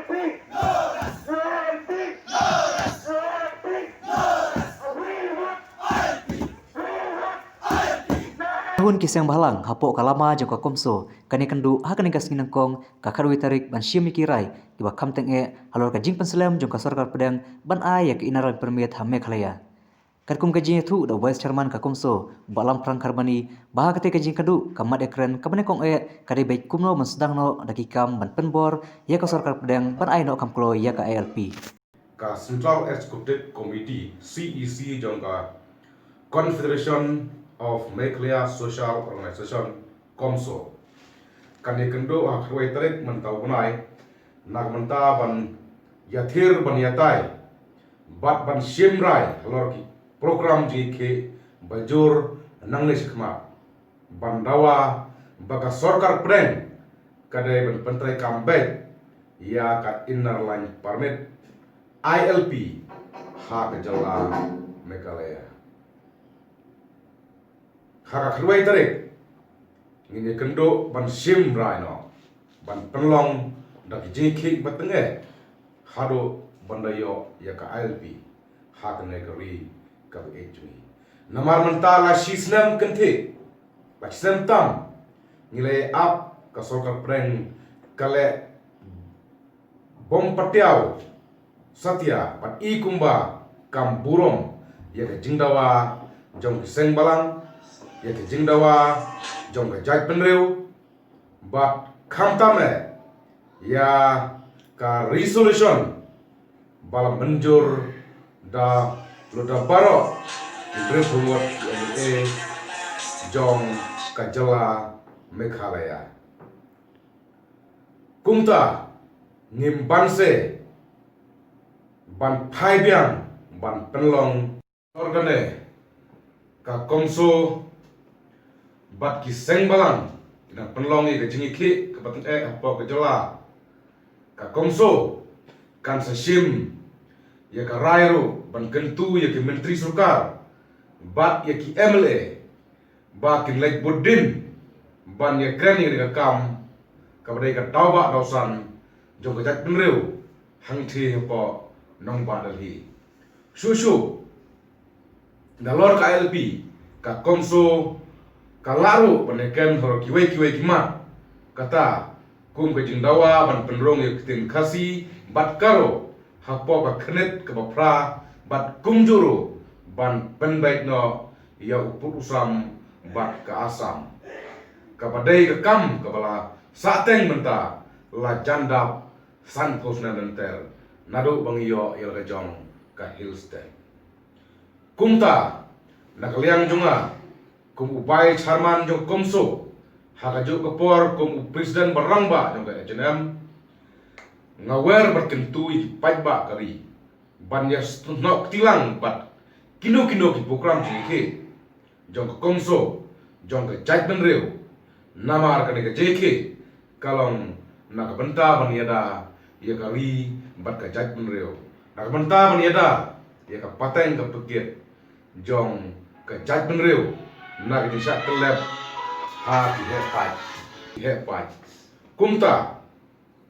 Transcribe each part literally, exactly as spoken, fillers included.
Hun ki seng bhalang hapoh ka lama jong ka CoMSO kan ïakynduh ha kane ka sngi nyngkong ka khatwei tarik ban shim ïa ki rai kiba kham tyngeh halor ka jingpynslem jong ka sorkar pdeng ban ai ïa ka Inner Line Permit ha Meghalaya. Katkum ka jingïathuh da u Vice Chairman ka CoMSO, Bah Lamprang Kharbani, ba ha katei ka jingkynduh ka mat ïakren kaba nyngkong eh ka dei beit kumno ban sdang noh da ki kam ban pynbor ïa ka sorkar pdeng ban ai noh kham kloi ïa ka ILP. Ka Central Executive Committee, C E C, jong ka Confederation of Meghalaya Social Organization, CoMSO, kan ïakynduh ha khatwei tarik mynta u bnai na ka bynta ban ïathir ban ïatai bad ban shim rai halor ki program jingïakhih ba jur nangne shakhmat, ban dawa ba ka sorkar pdeng ka dei ban pyntreikam beit ïa ka Inner Line Permit, ILP, ha ka jylla Meghalaya. Ha ka khatwei tarik ngin ïakynduh ban shim rai noh ban pynlong da ki jingïakhih ba tyngeh haduh ban da ïoh ïa ka ILP ha kane ka ri kaba ïeit jong ngi. Namar mynta la shi snem kynthih, la shi snem tam ngi la ïa ap, ka sorkar pdeng ka leh bym patiaw satia bad i kumba kam burom ïa ka jingdawa jong ki seng bhalang, ïa ka jingdawa jong ka jaitbynriew, bad khamtam eh ïa ka resolution ba la mynjur da lada baroh ki briew bynriew ki MLA jong ka jylla Meghalaya. Kumta ngim banse ban phai biang ban pynlong. Halor kane ka CoMSO bad ki seng bhalang ki nang pynlong ïa ka jingïakhih kaba tyngeh hapoh ka jylla. Ka CoMSO kan sa shim ïa ka rai ruh ban kyntu ïa ki myntri sorkar bad ïa ki MLA ba kin leit bud dien ban ïakren ïa ka kam kaba dei ka daw bah daw san jong ka jaitbynriew hangthie hapoh nongbah Delhi. Shuh shuh nalor ka ILP, ka CoMSO ka lah ruh ban ïakren halor kiwei kiwei ki mat, kata kum ka jingdawa ban pynrung ïa ka ktien Khasi bad Garo hapoh ka khyrnit kaba phra, bad kumjuh ruh ban pynbeit noh ïa u pud u sam bad ka Assam, kaba dei ka kam kaba la sahteng mynta la jan dap sanphew snem lynter naduh ba ngi ïoh ïa la ka jong ka Hill State. Kumta na ka liang jong nga kum u Vice Chairman jong ka CoMSO, ha kajuh ka por kum u President ba rangbah jong ka HANM, nga wer bad kyntu ïa ki paidbah ka ri ban ïa snoh kti lang bad kino kino ki program jingïakhih jong ka CoMSO, jong ka jaitbynriew. Namar kane ka jingïakhih ka long na ka bynta ban ïada ïa ka ri bad ka jaitbynriew, na ka bynta ban ïada ïa ka pateng ka pyrkhat jong ka jaitbynriew na ka jingshah tyllep ha ki heh paid, ki heh paid. Kumta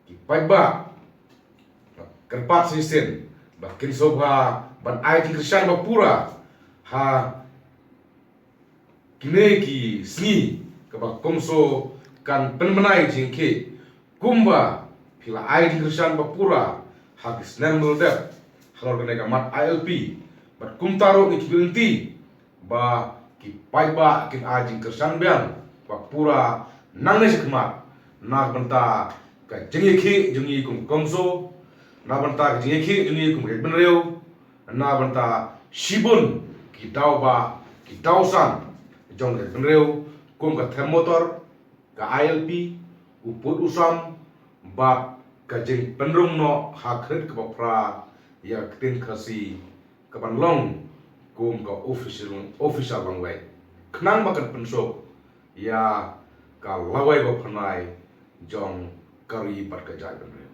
ki paidbah kyrpad shisien ba kin sngewbha ban ai jingkyrshan ba pura ha kine ki sngi kaba CoMSO kan pynbna ïa ka jingïakhih. Kumba phi la ai jingkyrshan ba pura ha ki snem ba la dep halor kane ka mat ILP, bad kumta ruh ngi kyrpad lynti ba ki paidbah kin ai jingkyrshan biang ba pura nangne shakhmat na ka bynta ka jingïakhih jong ngi kum ka CoMSO, na ka bynta ka jingïakhih jong ngi kum ka jaitbynriew, na ka bynta shibun ki daw bah ki daw san jong ka jaitbynriew, kum ka them motor, ka ILP, u pud u sam, bad ka jingpynrung noh ha khyrnit kaba phra ïa ka ktien Khasi kaban long kum ka official, official language, khnang ba kan pynsuk ïa ka lawei ba pynai jong ka ri bad ka jaitbynriew.